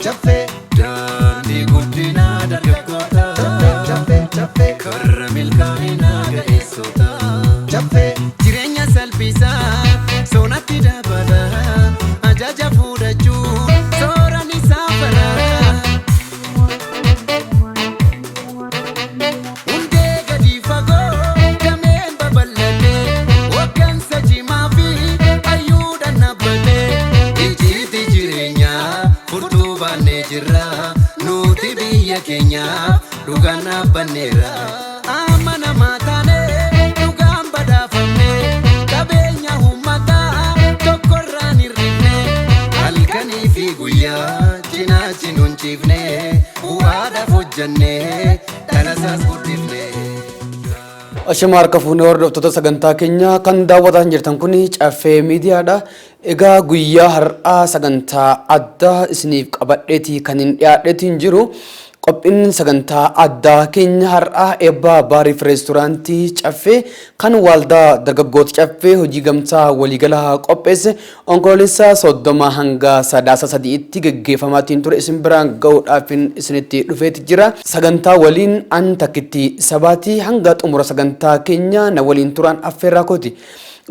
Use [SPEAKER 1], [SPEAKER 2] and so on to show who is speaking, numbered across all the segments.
[SPEAKER 1] Caffee. Daandii guddinaa dargaggootaa. Caffee caffee. Karra milkaa'inaa ga'eessotaa. Caffee. Jireenya salphisaa soonatti dabala ajaja fudhachuun sooraan isaa fala. Hundee gadi fagoo dameen babal'atee hoggansa cimaa fi hayyuudhaan dhaabbatee icciitii jireenyaa furtuu baannee jirra nuti biyya keenyaaf dhugaan dhaabbanneerra. Amanamaa taanee dhugaan badhaafamne qabeenya uummataa tokkorraan hir'ifne halkanii fi guyyaa cinaachi nun ciifne bu'aadhaaf hojjenne dhalasaas guddifne.
[SPEAKER 2] Ashama harka fuunee hordoftoota sagantaa keenyaa kan daawwataa jirtan kun Caffee Miidiyaadha. Egaa guyyaa har'aa sagantaa addaa isiniif qabadheetii kan hin dhiyaadheetiin jiru. Qophiin sagantaa addaa keenya har'aa eebba baariif reesturaantii Caffee kan waaldaa dargaggoota Caffee hojii gamtaa waliigalaa qopheesse Onkoloolessa 30 hanga Sadaasa 3tti geggeeffamaatiin ture isin biraan ga'uudhaafin isinitti dhufeeti jira. Sagantaa waliin an Takkitti Sabaati. Hanga xumura sagantaa keenya na waliin turaan affeerraa kooti.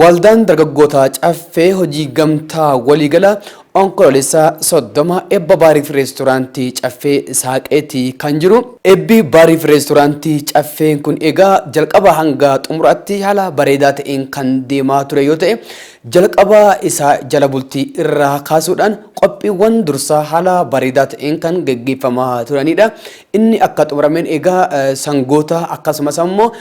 [SPEAKER 2] Waldaan Dargaggoota Caffee Hojii Gamtaa Waliigala Onkoloolessa 30 eebba baariif reesturaantii Caffee saaqeeti kan jiru. Eebbi baariif reesturaantii Caffeen kun egaa jalqaba hanga xumuraatti haala bareedaa ta'een kan deemaa ture yoo ta'e, Jalqaba isaa jala bultii irraa kaasuudhaan qophiiwwan dursaa haala bareedaa ta'een kan geggeeffamaa turanidha. Inni akka xumurameen egaa sangoota akkasumas ammoo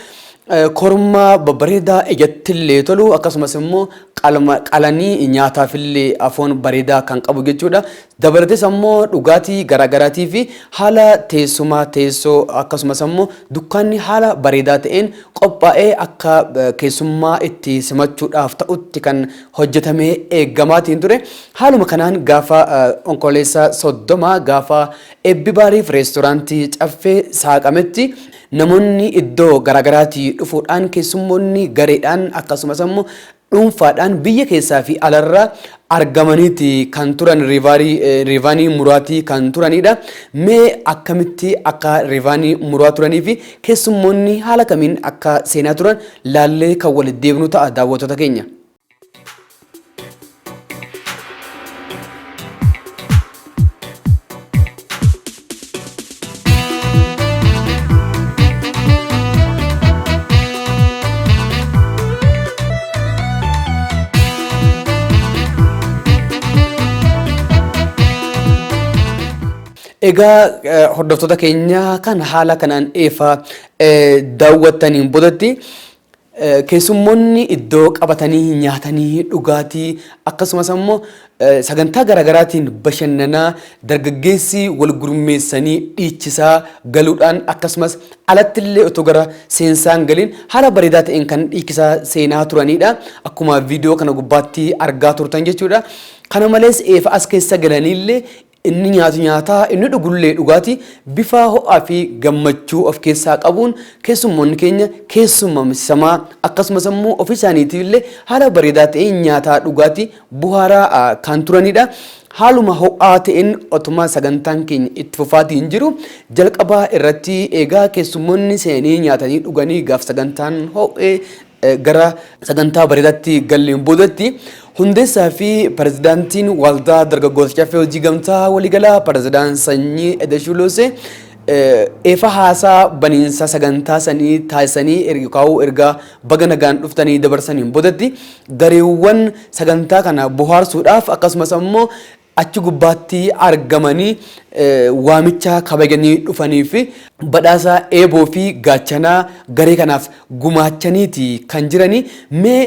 [SPEAKER 2] korma babbareedaa ijattillee tolu akkasumas immoo qalma qalanii nyaataafillee foon bareedaa kan qabu jechuudha. Dabalatees ammoo dhugaatii garaagaraatii fi haala teessuma teessoo akkasumas ammoo dukkaanni haala bareedaa ta'een qophaa'ee akka keessummaa itti simachuudhaaf ta'utti kan hojjetamee eeggamaatiin ture. Haaluma kanaan gaafa Onkololeessa 30 gaafa eebbi baariif reestoraantii Caffee saaqametti namoonni iddoo garaagaraatii dhufuudhaan keessummoonni gareedhaan akkasumas ammoo dhuunfaadhaan biyya keessaa fi alarraa argamaniiti kan turan riivaanii muraatii kan turanidha. Mee akkamitti akka riivaanii muraa turanii fi keessummoonni haala kamiin akka seenaa turan laallee kan walitti deebinu ta'a daawwattoota keenya. Egaa hordoftoota keenya kan haala kanaan eefa daawwattaniin boodatti Keessummoonni iddoo qabatanii nyaatanii dhugaatii akkasumas ammoo sagantaa garaagaraatiin bashannanaa dargaggeessi wal gurmeessanii dhiichisaa galuudhaan akkasumas alattillee otoo gara seensaa hin galiin haala bareedaa ta'een kan dhiichisaa seenaa turanidha. Akkuma viidiyoo kana gubbaatti argaa turtan jechuudha. Kana malees eefa as keessa galaniillee Inni nyaatu nyaataa, inni dhugullee dhugaatii bifa ho'aa fi gammachuu of keessaa qabuun keessummoonni keenya keessummamsisamaa akkasumas ammoo ofii isaaniitiif illee haala bareedaa ta'een nyaataa dhugaatii buhaaraa kan turanidha. Haaluma ho'aa ta'een otuma sagantaan keenya itti fufaatiin jiru jalqabaa irratti eegaa keessummoonni seenanii nyaatanii dhuganii gaaf sagantaan ho'ee gara sagantaa bareedaatti galleen boodatti hundeessaa fi pirezidaantiin waldaa dargaggoota caffee hojii gamtaa waliigalaa pireezidaan Sanyii Edeshuu Loosee eefa haasaa baniinsa sagantaa sanii taasisanii kaa'uu ergaa baga nagaan dhuftanii dabarsaniin boodatti gareewwan sagantaa kana bohaarsuudhaaf akkasumas ammoo achi gubbaatti argamanii waamicha kabajanii dhufanii fi badhaasa eeboo fi gaachanaa garee kanaaf gumaachaniiti kan jiranii. Mee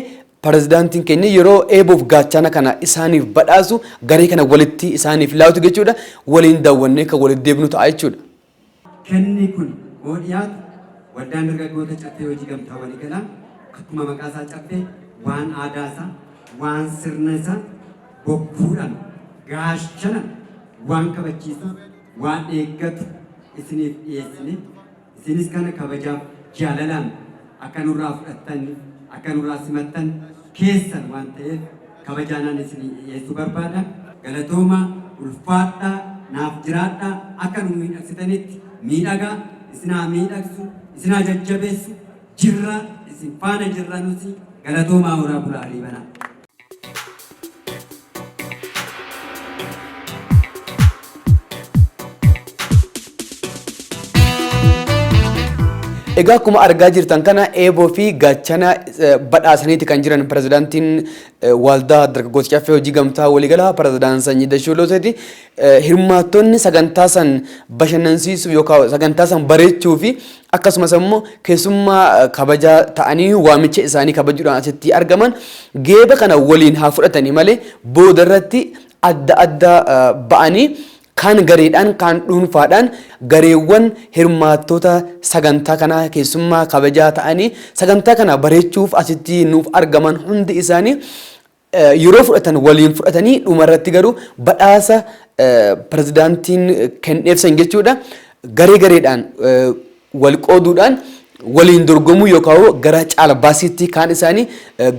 [SPEAKER 2] pirezidaantiin keenya yeroo eeboof gaachana kana isaaniif badhaasu garee kana walitti isaaniif laatu jechuudha. Waliin daawwannee kan walitti deebinu ta'a jechuudha.
[SPEAKER 3] Kenni kun yoo dhiyaatu Waldaan Dargaggoota Caffee Hojii Gamtaa Waliigalaa akkuma maqaa isaa Caffee waan aadaa isaa, waan sirna isaa bokkuudhaan gaachana waan kabachiisuuf waan eeggatu isiniif dhiyeessine isinis kana kabajaaf jaalalaan akka nurraa fudhattan akka nurraa simattan keessan waan ta'eef kabajaanaan isinii dhiyeessuu barbaada. Galatoomaa, ulfaadhaa, Naaf jiraadhaa akka nu miidhagsitanitti miidhagaa isin haa miidhagsu isin haa jajjabeessu jirra isin faana jirra nuti galatoomaa horaa bulaa liibanaa.
[SPEAKER 2] Egaa akkuma argaa jirtan kana eeboo fi gaachana badhaasaniiti kan jiran pirezidaantiin Waldaa Dargaggoota Caffee Hojii Gamtaa Waliigalaa Pirezidaant Sanyii Dashuu Looseeti. Hirmaattonni sagantaa san bashannansiisuuf yookaan sagantaa san bareechuu fi akkasumas immoo keessummaa kabajaa ta'anii waamicha isaanii kabajuudhaan asitti argaman geeba kana waliin haa fudhatanii malee booda irratti adda adda ba'anii kaan gareedhaan kaan dhuunfaadhaan gareewwan hirmaattoota sagantaa kanaa keessummaa kabajaa ta'anii sagantaa kana bareechuuf asitti nuuf argaman hundi isaanii yeroo fudhatan waliin fudhatanii dhumarratti garuu badhaasa pirezidaantiin kenneef san jechuudha garee gareedhaan wal qooduudhaan waliin dorgomuu yookaan gara caalbaasiitti kaan isaanii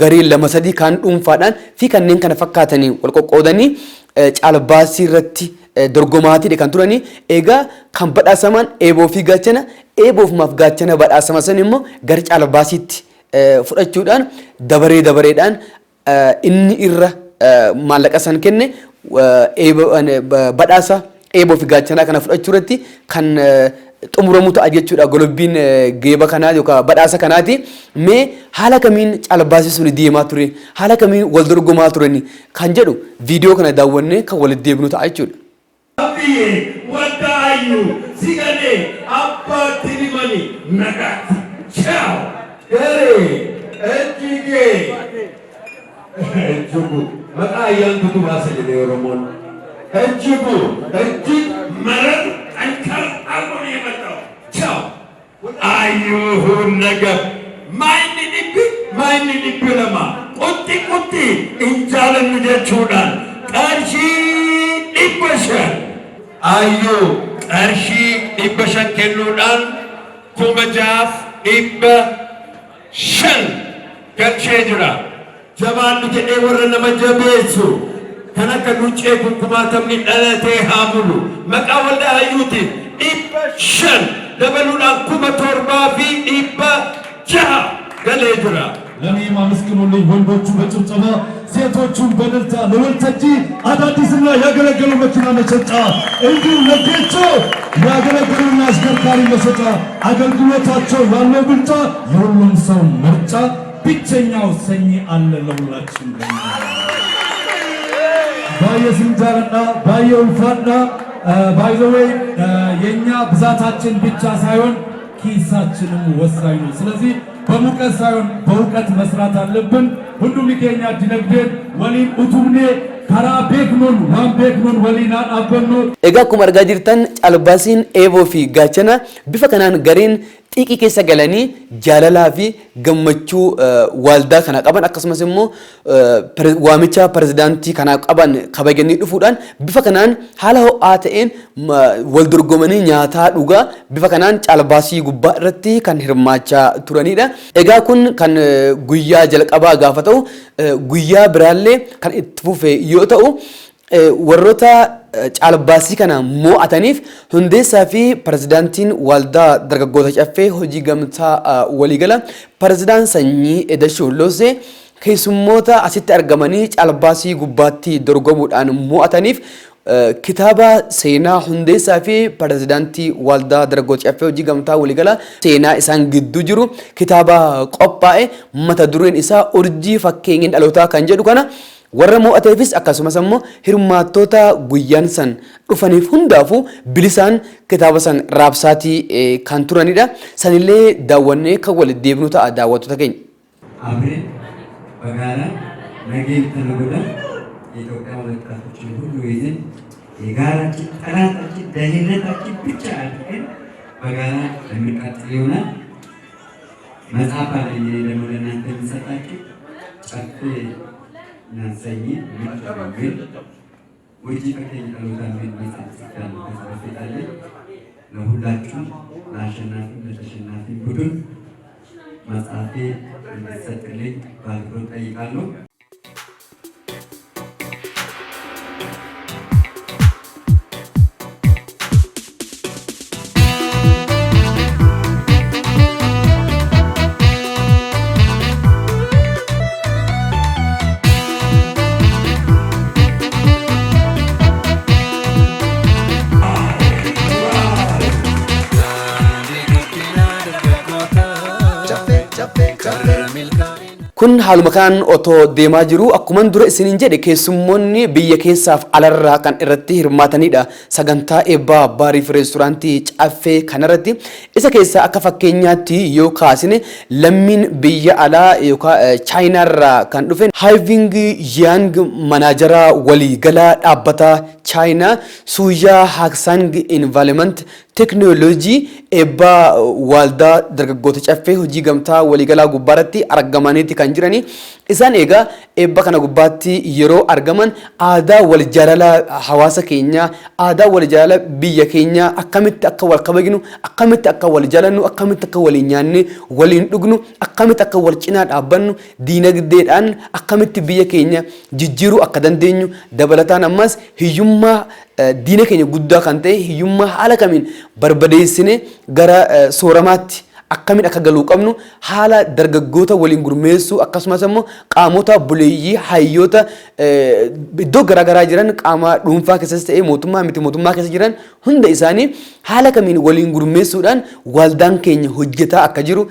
[SPEAKER 2] garee lama sadii kaan dhuunfaadhaan fi kanneen kana fakkaatanii wal qoqqoodanii caalbaasii irratti dorgomaatiidha kan turanii. Egaa kan badhaasaman eeboo fi gaachana eeboofumaaf gaachana badhaasama san immoo gara caalbaasiitti fudhachuudhaan dabaree dabareedhaan inni irra maallaqa san kenne badhaasa eeboo fi gaachanaa kana fudhachuu irratti kan xumuramu ta'a jechuudha golobbiin geeba kanaa yookaan badhaasa kanaati. Mee haala kamiin caalbaasii sun deemaa ture haala kamiin wal dorgomaa turani kan jedhu viidiyoo kana daawwannee kan walitti deebinu ta'a jechuudha.
[SPEAKER 4] Abbiye wadda ayyu si gane abbaatti himani nagaatti ciao Garee Ejjigee Ejjugu maqaa ayyaantutu baasa jedhee Oromoon Ejjigu ejjig መረብ ጠንከር አርጎ ነው የመጣው። ቻው አዩሁን ነገር ማይኒ dhibbi maayini dhibbi lama quxxi quxxi injaalannu jechuudhaan qarshii 500 ayyuu qarshii 500 kennuudhaan 6500 galchee jira. Jabaannu jedhee warra nama jabeessu kan akka luccee kumaatamni dhalatee haa bulu. Maqaa waldaa hayyuutiin 500 dabaluudhaan 7600 galee jira.
[SPEAKER 5] ለእኔም አመስግኑልኝ። ወንዶቹ በጭብጨባ ሴቶቹን በእልልታ ለወልተጂ አዳዲስና ያገለገሉ መኪና መሸጫ እንዲሁም ለጌቾ ያገለገሉና አሽከርካሪ መሸጫ አገልግሎታቸው ያለው ብልጫ የሁሉም ሰው ምርጫ ብቸኛው ሰኚ አለ ለሁላችን። Baay'ee sin jaalladha baay'ee ulfaadha by the way የኛ ብዛታችን ብቻ ሳይሆን ኪሳችንም ወሳኝ ነው። ስለዚህ በሙቀት ሳይሆን በእውቀት መስራት አለብን። Hundumni keenya dinagdeen waliin utubnee karaa beeknuun waan beeknuun waliin haa dhaabbannu.
[SPEAKER 2] Egaa akkuma argaa jirtan caalbaasiin eeboo fi gaachana bifa kanaan gareen xiiqii keessa galanii jaalalaa fi gammachuu waldaa kana qaban akkasumas immoo waamicha pirezidaantii kanaa qaban kabajanii dhufuudhaan bifa kanaan haala ho'aa ta'een wal dorgomanii nyaataa dhugaa bifa kanaan caalbaasii gubbaa irratti kan hirmaachaa turanidha. Egaa kun kan guyyaa jalqabaa gaafa ta'u guyyaa biraallee kan itti fufe yoo ta'u warroota caalbaasii kana mo'ataniif hundeessaa fi pirezidaantiin waldaa dargaggoota caffee hojii gamtaa waliigala pireezidaan Sanyii Edashuu Loosee keessummoota asitti argamanii caalbaasii gubbaatti dorgomuudhaan mo'ataniif kitaaba seenaa hundeessaa fi pirezidaantii waldaa dargaggoota caffee hojii gamtaa waliigala seenaa isaan gidduu jiru kitaaba qophaa'e mata dureen isaa urjii fakkeenyiin dhalootaa kan jedhu kana warra mo'ateefis akkasumas immoo hirmaattoota guyyaan san dhufaniif hundaafuu bilisaan kitaaba san raabsaatii kan turanidha. Sanillee daawwannee kan walitti deebinu ta'a daawwattoota keenya.
[SPEAKER 3] አብረን በጋራ ነገ ከነገ ወዲያ የኢትዮጵያ ወጣቶችን ሁሉ ይዘን የጋራችን ጠላታችን ደህንነታችን ብቻ አድርገን በጋራ የምንቀጥል ይሆናል። መጽሐፍ አለኝ እኔ ደግሞ ለእናንተ የምሰጣችሁ ጨፌ እና ሰኚ ግን Urjii fakkeenya dhalootaa የሚል መጽሐፍ ጽፌያለሁ ከዚህ በፊት አለኝ። ለሁላችሁም ለአሸናፊም ለተሸናፊ ቡድን መጽሐፌ እንዲሰጥልኝ በአክብሮት ጠይቃለሁ።
[SPEAKER 2] Kun haaluma kanaan otoo deemaa jiru, akkuman dura isiniin jedhe, keessummoonni biyya keessaaf alarraa kan irratti hirmaatanidha. Sagantaa eebbaa baarii fi reesturaantii Caffee kanarratti isa keessaa akka fakkeenyaatti yoo kaasine, lammiin biyya alaa yookaan Chaayinaarraa kan dhufe Haayiving Yang, manaajara waliigalaa dhaabbata Chaayinaa Suuyaa Haaksang Environment Teknooloojii, eebbaa Waaldaa Dargaggoota Caffee Hojii Gamtaa Waliigalaa gubbaarratti argamaniiti kan jirani. Isaan egaa eebba kana gubbaatti yeroo argaman aadaa wal jaalala hawaasa keenyaa, aadaa wal jaalala biyya keenyaa, akkamitti akka wal kabajnu, akkamitti akka wal jaalannu, akkamitti akka waliin nyaannee waliin dhugnu, akkamitti akka wal cinaa dhaabbannu, diinagdeedhaan akkamitti biyya keenya jijjiiruu akka dandeenyu, dabalataan ammas hiyyummaa diina keenya guddaa kan ta'e hiyyummaa haala kamiin barbadeessine gara sooramaatti akkamiin akka galuu qabnu, haala dargaggoota waliin gurmeessuu, akkasumas immoo qaamota buleeyyii, hayyoota iddoo garaagaraa jiran, qaama dhuunfaa keessas ta'ee mootummaa miti mootummaa keessa jiran hunda isaanii haala kamiin waliin gurmeessuudhaan waldaan keenya hojjetaa akka jiru,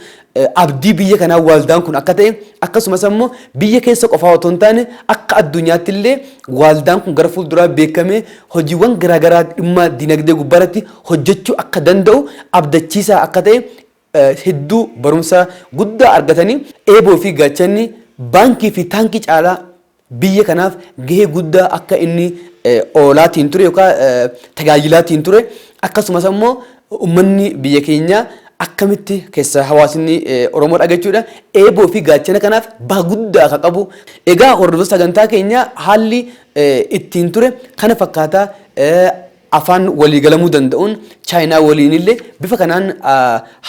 [SPEAKER 2] abdii biyya kanaa waldaan kun akka ta'e, akkasumas immoo biyya keessa qofaa otoo hin taane akka addunyaatti illee waldaan kun gara fuulduraa beekamee hojiiwwan garaagaraa dhimma dinagdee gubbaarratti hojjechuu akka danda'u abdachiisaa akka ta'e hedduu barumsa guddaa argatanii, eeboo fi gaachanni baankii fi taankii caalaa biyya kanaaf gahee guddaa akka inni oolaatiin ture yookaan tajaajilaatiin ture, akkasumas immoo uummanni biyya keenyaa akkamitti keessa hawaasni Oromoo jechuudha eeboo fi gaachana kanaaf baha guddaa akka qabu. Egaa hordoftoota sagantaa keenya, haalli ittiin ture kana fakkaataa. Afaan waliigalamuu danda'uun Chaayinaa waliinillee bifa kanaan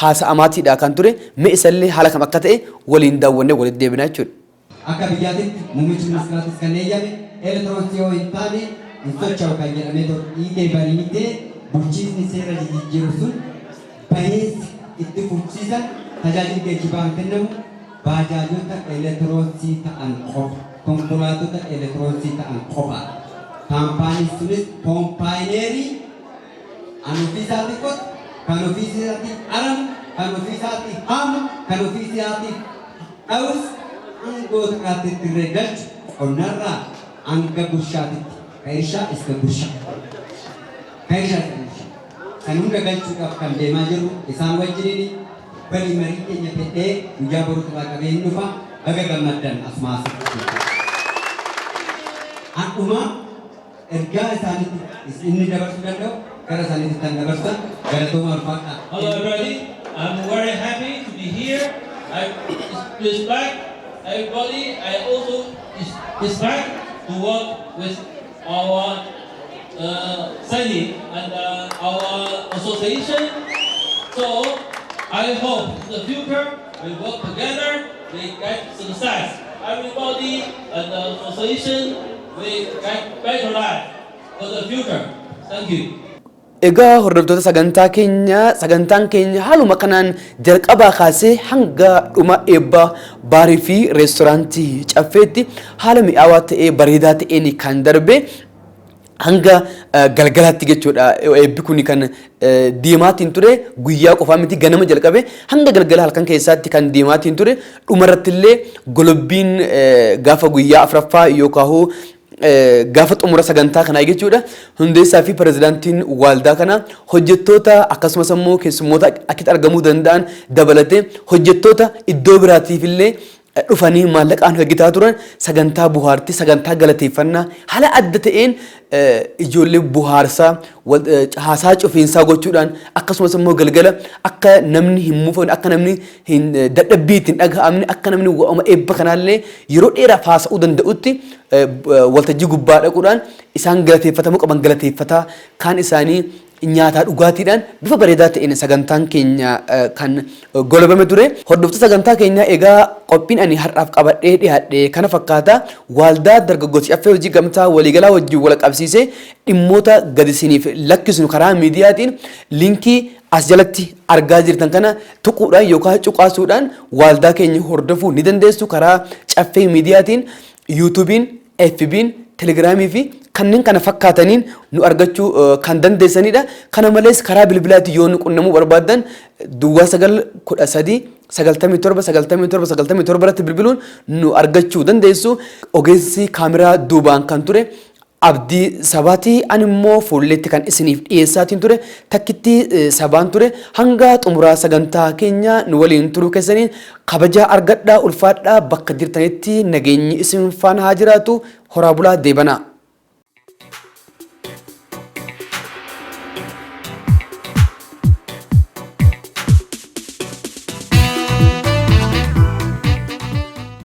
[SPEAKER 2] haasa'amaatiidha kan ture. Mee isallee haala kam akka ta'e waliin daawwannee walitti deebinaa jechuudha.
[SPEAKER 3] Akka biyyaatitti muummichi ministiraatis kan eeyyame elektirooniksii yoo hin taane hin socho'u kan jedhamee ture dhiitee bariitee bulchiisni seera jijjiiru sun baheessa itti fufsiisan. Tajaajilli geejjibaa kan kennamu baajaajota elektirooniksii ta'an qofa, konkolaattota elektirooniksii ta'an qofa. Kaampaaniin sunis koompaayineerii an ofiisaatii qotu, kan ofiisaatii aramu, kan ofiisaatii haamu, kan ofiisaatii dha'us, aangoo ta'aatti irree galchu, qonnarraa hanga gurshaatitti, ከእርሻ እስከ ጉርሻ፣ ከእርሻ እስከ ጉርሻ kan hunda galchuudhaaf kan deemaa jirru isaan wajjiniin bali marii keenya fedhee guyyaa boruutti irraa qabee hin dhufa. Baga gammaddan asumaa asitti. Handhuma ergaa isaanitti inni dabarsuu danda'u gara isaaniitti kan dabarsan. Galatooma, ulfaadhaa.
[SPEAKER 6] Hello everybody, I'm very happy to be here. I respect everybody. I also respect to work with our Sunny and our association. So I hope in the future we work together, we get success. Everybody and the association, we get better life for the future. Thank you.
[SPEAKER 2] Egaa hordoftoota sagantaa keenya, sagantaan keenya haaluma kanaan jalqabaa kaasee hanga dhuma eebba baarii fi reestooraantii Caffeetti haala mi'aawaa ta'ee bareedaa ta'een kan darbe hanga galgalaatti jechuudha. Eebbi kun kan deemaatiin ture guyyaa qofaa miti, ganama jalqabe hanga galgala halkan keessaatti kan deemaatiin ture. Dhumarratti illee golobbiin gaafa guyyaa afuraffaa yookaan gaafa xumura sagantaa kanaa jechuudha. Hundeessaa fi pirezidaantiin waaldaa kanaa hojjettoota akkasumas immoo keessummoota akkitti argamuu danda'an dabalatee hojjettoota iddoo biraatiif illee dhufanii maallaqaan hojjetaa turan sagantaa buhaartii, sagantaa galateeffannaa haala adda ta'een ijoollee buhaarsaa, haasaa cufiinsaa gochuudhaan, akkasumas immoo galgala akka namni hin mufanne, akka namni hin dadhabbii ittiin dhaga'amne, akka namni waa'uma eebba kanaallee yeroo dheeraaf haasa'uu danda'utti waltajjii gubbaa dhaquudhaan isaan galateeffatamuu qaban galateeffataa, kaan isaanii nyaataa dhugaatiidhaan bifa bareedaa ta'een sagantaan keenya kan golabame ture. Hordoftoota sagantaa keenyaa, egaa qophiin ani har'aaf qabadhee dhiyaadhe kana fakkaata. Waaldaa Dargaggoota Caffee Hojii Gamtaa Waliigalaa wajjin wal qabsiisee dhimmoota gadi isiniif lakkisnu karaa miidiyaatiin liinkii as jalatti argaa jirtan kana tuquudhaan yookaan cuqaasuudhaan waaldaa keenya hordofuu ni dandeessu karaa Caffee Miidiyaatiin, yuutuubiin, FB'n, Telegiraamii fi kanneen kana fakkaataniin nu argachuu kan dandeessanidha. Kana malees karaa bilbilaatiin yoo nu qunnamuu barbaaddan duwwaa 9 13 97 97 97 irratti bilbiluun nu argachuu dandeessu. Ogeessi kaameraa duubaan kan ture Abdii Sabaati. Ani immoo fuulleetti kan isiniif dhiyeessaatiin ture Takkittii Sabaan ture. Hanga xumuraa sagantaa keenya nu waliin turuu keessaniin kabajaa argadhaa, ulfaadhaa, bakka jirtanitti nageenyi isin faana haa jiraatu. Horaa bulaa, deebanaa.